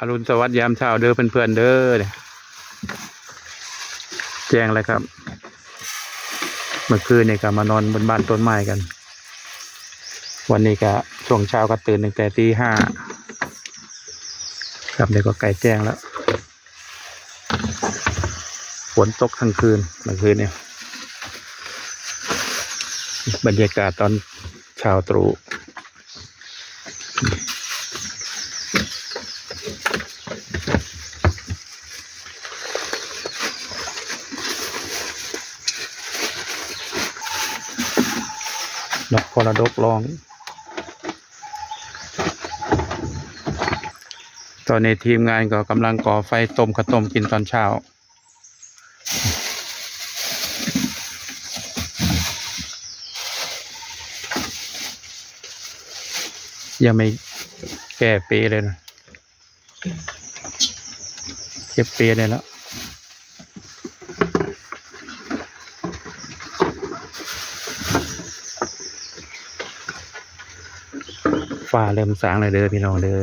ອະລຸນສະຫວັດຍາມເຊົ້າເດີເພື່ອນໆເດີ. ແຈ້ງແລ້ວຄັບ. ເມື່ອຄືນນີ້ກໍມານອນບົນບ້ານຕົ້ນໄມ້ກັນ. ວັນນີ້ກໍຊ່ວງເຊົ້າກໍຕື່ນຕັ້ງແຕ່ຕີຫ້າຄັບ. ນີ້ກໍໃກ້ແຈ້ງແລ້ວ. ຝົນຕົກທັງຄືນເມື່ອຄືນນີ້. ບັນຍາກາດຕອນເຊົ້າຕຣູ່. ນົກມໍລະດົກຮ້ອງ. ຕອນນີ້ທີມງານກໍກຳລັງກໍ່ໄຟຕົ້ມເຂົ້າຕົ້ມກິນຕອນເຊົ້າ. ຍັງໄມ່ແກ້ເປເລີຍນະ. ເກັບເປໄດ້ແລ້ວ. ຟ້າເລີ່ມສາງແລ້ວເດີພີ່ນ້ອງເດີ.